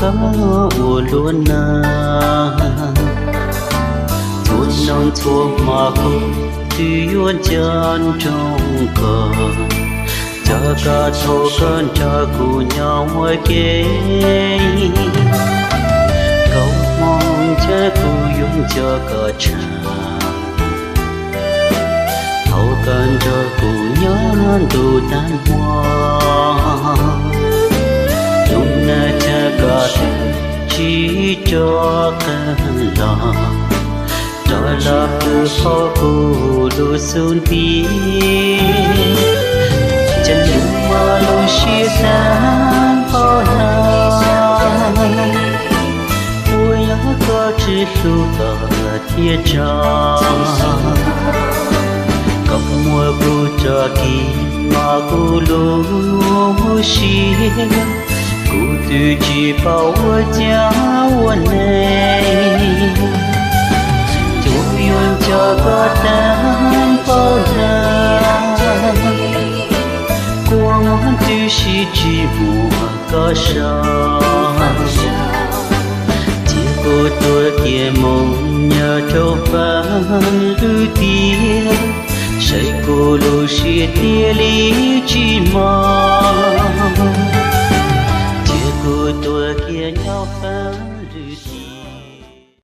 ua luaj na. Txhua hnub txhua hmo kuv twb yuav nco nrog koj, nco koj thaum koj nrog kuv nyob ua ke. Koj hmov thiab kuv yuav nco koj tshaj, thaum koj nrog kuv nyob ntu tag hmo. Lub neej thiab koj tsis rov qab los, rov los pw hauv kuv lub xub ntiag. Cas yuav muaj lub siab xav npau na, puas yog koj tsis hlub koj thiaj tso. Koj muab kuv tso kiag no kuv lub siab, kuv twb tsis paub ua cas ua neej. Kuv yuav nco koj tag npaum na, kua muag twb sib tsis muaj koj sau. Cia kuv tuag kiag mus nyob rau fab lwm tiam, saib kuv lub siab thiaj li tsis mos. Cia kuv tuag kiag nyob fab lwm tiam.